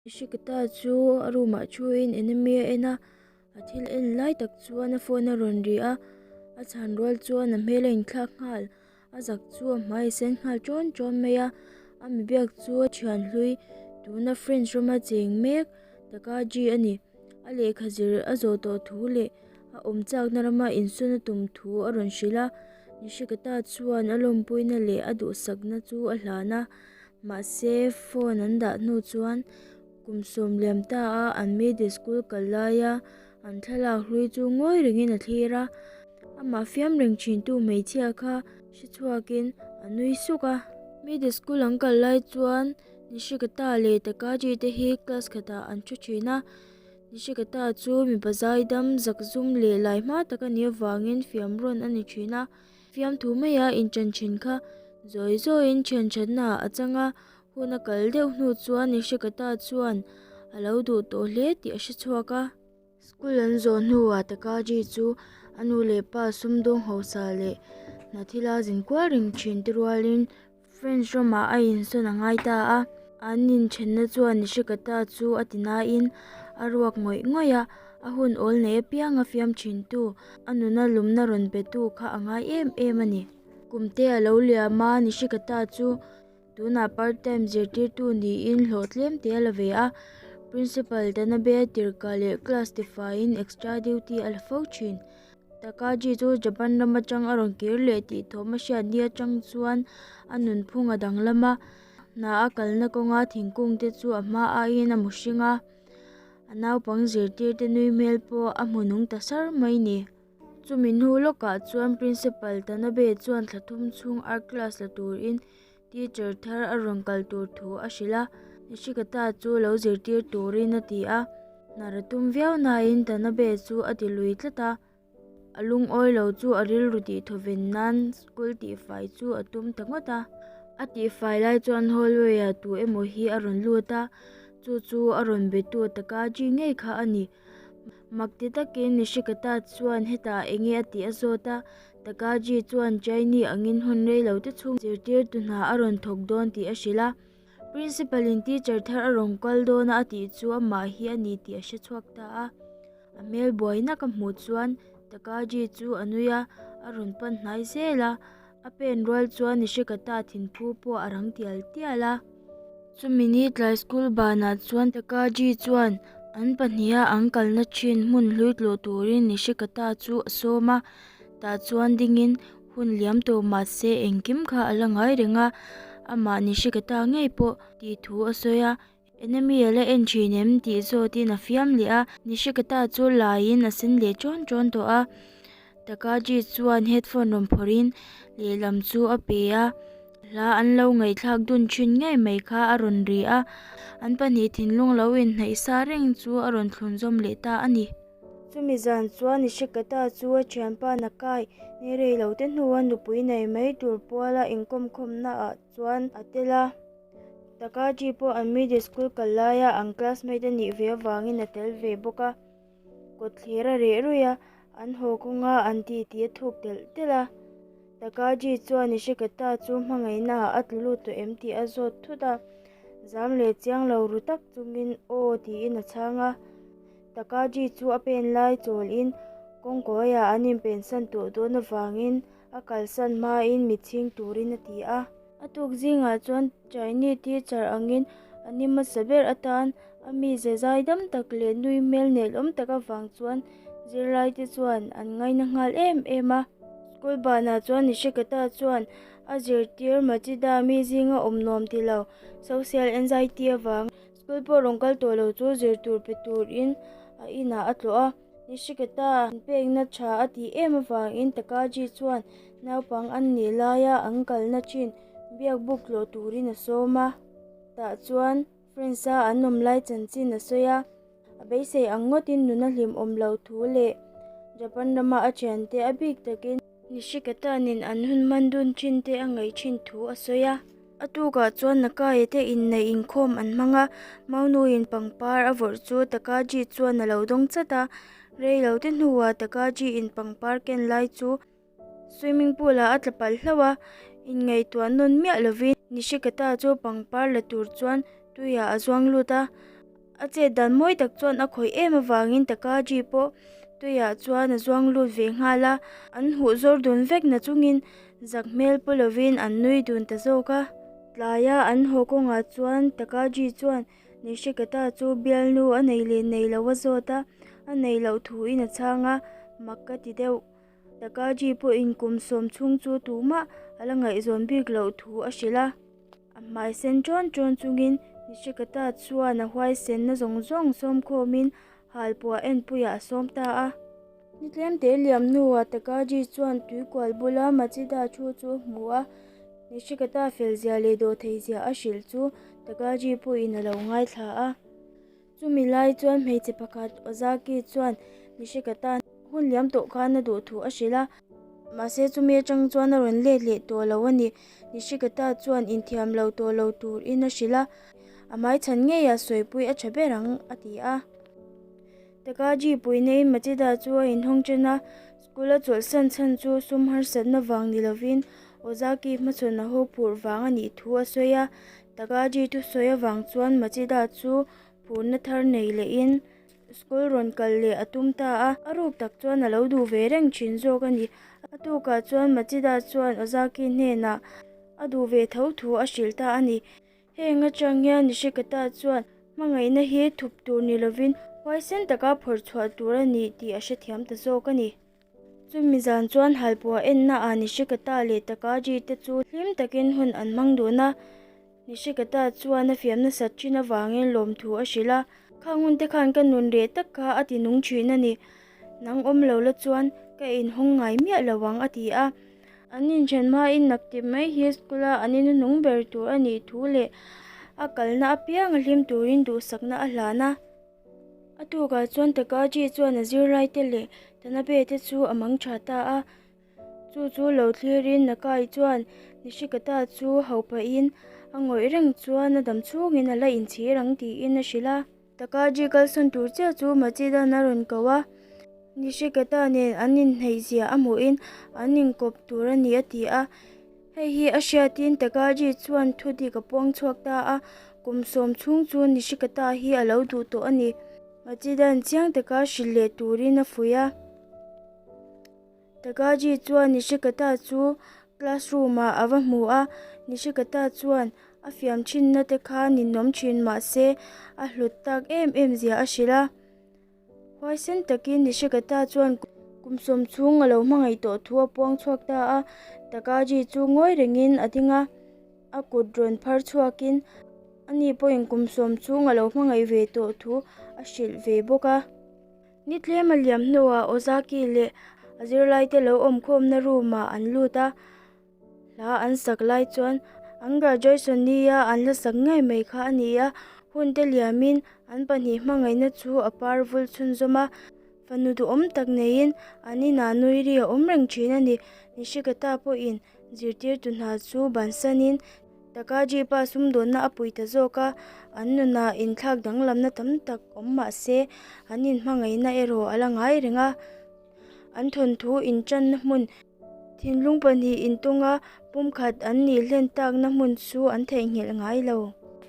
Nishikata chu a room ah thuin enemy a en a, a thil en lai tak chuan a phone a rawn ri a, a chhan rual chuan a hmel a inthlak nghal, a zak chu a hmai a sen nghal ṭawn ṭawn mai a, a mi biak chu a thian hlui tuna French rama cheng mek Takaji a ni, a lehkha zir a zawh tawh thu leh a awm chakna rama insawn a tum thu a rawn hrilh a, Nishikata chuan a lawmpuina leh a duhsakna chu a hlan a. Mahse, phone an dah hnu chuan kum sawm liam ta a an middle school kal laia an thlalak hlui chu ngawi rengin a thlir a, amah fiam reng thintu hmeichhia kha hre chhuakin a nui suk a. Middle school an kal lai chuan Nishikata leh Takaji te hi class khatah an thu thin a, Nishikata chu mipa zaidam zakzum leh lai hma tak a nih avangin fiam rawn a ni thin a. Fiamthu maia inṭan ṭhin kha zawi zawiin ṭhianṭhatna ah a chang a, hun a kal deuh hnu chuan Nishikata chuan a lo duh tawh hle tih a hre chhuak a. School an zawh hnuah Takaji chu a nu leh pa sumdawng hausa leh hna thila zin kual reng ṭhin te rualin French ramah a insawn a ngai ta a, an inthenna chuan Nishikata chu a ti nain a ruak ngawih ngawih a, a hun awl nei apianga fiam thintu, a nuna lumna rawn petu kha a ngai em em a ni. Kumte a lo liam a, Nishikata chu tunah part time zirtirtu niin hlawh tlem te a la ve a, Principal Tanabe tirhkah leh class tifaiin extra duty a la fo thin. Takaji chu Japan ram atang a rawn kir leh tih thawm a hriat ni atang chuan a nunphung a danglam a, hna a kalna kawnga thingkung te chu a hma aiin a mu hring a, a naupang zirtir te nui hmel pawh a hmu nung ta sar mai ni. Chumi hnu lawkah chuan Principal Tanabe chuan thla thum chhung art class la turin Teacher thar a rawn kal tur thu a hrilh a, Nishikata chu lo zirtir turin a ti a, hnar a tum viau nain Tanabe chu a ti lui tlat a, a lungawi lo chu a rilru tih thawven nan school tihfai chu a tum ta ngawt a. A tihfai lai chuan hallway ah tu emaw hi a rawn lut a, chu chu a rawn betu Takaji ngei kha a ni. Mak ti takin Nishikata chuan hetah enge a tih a zawt a, Takaji chuan Chaini angin hun rei lo te chhung zirtirtu hna a rawn thawk dawn tih a hrilh a, Principal in teacher thar a rawn kal dawn a a tih chu amah hi a ni tih a hre chhuak ta a. A hmel buai nak a hmuh chuan Takaji chu a nui a, a rawn pan hnai zel a, a pen rual chuan Nishikata thinphu pawh a rang tial tial a. Chumi ni tlai school banah chuan Takaji chuan an pahniha an kalna thin hmun hlui tlawh turin Nishikata chu a sawm a, tah chuan dingin hun liam tawh mahse engkim kha a la ngai reng a, amah Nishikata ngei pawh tih thu a sawi a, Enemy a la en thin em tih zawtin a fiam leh a, Nishikata chu laiin a sen leh ṭawn ṭawn tawh a, Takaji chuan headphone rawn phawrhin lehlam chu a pe a, hla an lo ngaihthlak dun thin ngei mai kha a rawn ri a, an pahnih thinlung lo inhnaih sa reng chu a rawn thlun zawm leh ta a ni. Chumi zan chuan Nishikata chu a thianpa Nakai ni rei lo te hnua nupui nei mai tur puala inkawmkhawmna ah chuan a tel a. Takaji pawh an middle school kal laia an classmate a nih ve avangin a tel ve bawk a. Kawtthler a reh ruih a, an haw kawnga an ti tih a thuk telh telh a. Takaji chuan Nishikata chu hmangaihna ah a tlu lut tawh em tih a zawt thut a, zam leh chiang lo ru tak chungin aw tiin a chhang a. Takaji chu a pen lai chawlhin kawngkawiah an inpensan tawh dawn avangin a kalsan hmain mitchhing turin a ti a. A tuk zingah chuan Chinese teacher angin a ni hmasa ber atan a mize zai dam tak leh nui hmel nelawm tak avang chuan zirlaite chuan an ngaina nghal em em a. School banah chuan Nishikata chuan a zirtir Machida mi zinga awm nuam ti lo, social anxiety avang school pawh rawn kal tawh lo chu zir tur pe turin a inah a tlawh a. Nishikata an pekna tha a tih em avangin Takaji chuan naupang an nih laia an kalna thin biak buk tlawh turin a sawm a. Tah chuan Friends-a an awm lai chanchin a sawi a, a beisei ang ngawtin nuna hlimawm lo thu leh Japan rama a thiante a bik takin Nishikata nen an hun hman dun thin te a ngaih thin thu a sawi a. A tukah chuan Nakaya te inneih inkhawm an hmang a, Maunuiin pangpar a vawrh chu Takaji chuan a lo dawng chat a. Rei lo te hnuah Takaji in pangpar ken lai chu swimming pool ah a tla palh hlauh a, inngaihtuah nawn miah lovin Nishikata chu pangpar la tur chuan tuiah a zuang lut a. A chet dan mawi tak chuan a khawih em avangin Takaji pawh tuiah chuan a zuang lut ve nghal a, an huh zawr dun vek na chungin zak hmel pu lovin an nui dun ta zawk a. Tlaia an haw kawngah chuan Takaji chuan Nishikata chu bialnu a nei leh nei lo a zawt a, a nei loh thuin a chhang a, mak ka ti deuh. Takaji pawhin kum sawm chhung chu tumah a la ngaihzawn bik loh thu a hrilh a. A hmai sen ṭawn ṭawn chungin Nishikata chuan a huaisenna zawng zawng sawmkhawmin halpuah enpuiah a sawm ta a. Ni tlemte liam hnuah Takaji chuan tuikual bula Machida thu chu a hmu a, Nishikata felzia leh dawhtheizia a hrilh chu Takaji pawhin a lo ngaithla a. Chumi lai chuan hmeichhe pakhat Ozaki chuan Nishikata hun liam tawh khan a duh thu a hrilh a, mahse chumi atang chuan a rawn let leh tawh lo a ni. Nishikata chuan inthiam lo tawh lo turin a hrilh a, a hmaichhan ngeiah sawipui a tha ber ang a ti a. Takaji puineiin Machida chu a inhawng chen a, school a chawlhsan chhan chu sum harsatna vang ni lovin Ozaki hmachhawn a ho phurh vang a nih thu a sawi a. Takaji thusawi avang chuan Machida chu phurna thar nei lehin school rawn kal leh a tum ta a, a ruk tak chuan a lo duh ve reng thin zawk a ni. A tukah chuan Machida chuan Ozaki hnenah a duh ve tho thu a hrilh ta a ni. Heng atang hian Nishikata chuan hmangaihna hi thup tur ni lovin huaisen taka phawrh chhuah tur a ni tih a hrethiam ta zawk a ni. Chumi zan chuan halpuah enna ah Nishikata leh Takaji te chu hlim takin hun an hmang dun a. Nishikata chuan a fiam nasat thin avangin lawmthu a hrilh a, Khang hun te khan ka nun reh tak kha a ti nung thin a ni. Nang awm lo la chuan ka inhawng ngai miah lo ang a ti a. An inthen hmain naktip mai hi school-a an inhnuhnung ber tur a nih thu leh a kalna apiang a hlim turin duhsakna a hlan a. A tukah chuan Takaji chuan a zirlaite leh Tanabe te chu a mang tha ta a. Chu chu lo thlirin Nakai chuan Nishikata chu hau pahin a ngawih reng chuan a dam chhungin a la inchhir ang tiin a hrilh a. Takaji kalsawn tur chiah chu Machidan a rawn ko a, Nishikata nen an inhneihzia a hmuhin an inkawp tur a ni a ti a. Hei hi a hriatin Takaji chuan thudik a puang chhuak ta a, kum sawm chhung chu Nishikata hi a lo duh tawh a ni. Machidan chiang taka hrilh leh turin a fuih a. Takaji chuan Nishikata chu classroom ah a va hmu a, Nishikata chuan a fiam thinna te kha ninawm thin mahse a hlut tak em em zia a hrilh a. Huaisen takin Nishikata chuan kum sawm chhung a lo hmangaih tawh thu a puang chhuak ta a, Takaji chu ngawi rengin a ding a, a kut rawn phar chhuakin ani pawhin kum sawm chhung a lo hmangaih ve tawh thu a hrilh ve bawk a. Ni tlem a liam hnuah Ozaki leh a zirlaite lo awmkhawmna room ah an lut a, hla an sak lai chuan an graduation nia an hla sak ngei mai kha a ni a, hun te liamin an pahnih hmangaihna chu a par vul chhunzawm a, fanu duhawm tak neiin an inah nui ri a awm reng thin a ni. Nishikata pawhin zirtirtu hna chu bansanin Takaji pa sumdawnna a pui ta zawk a, an nunah inthlak danglamna tam tak awm mah se, an inhmangaihna erawh a la ngai reng a. An thawnthu intanna hmun, thinlung pahnih intawnga pumkhat an nih hlen takna hmun chu an theihnghilh ngai lo.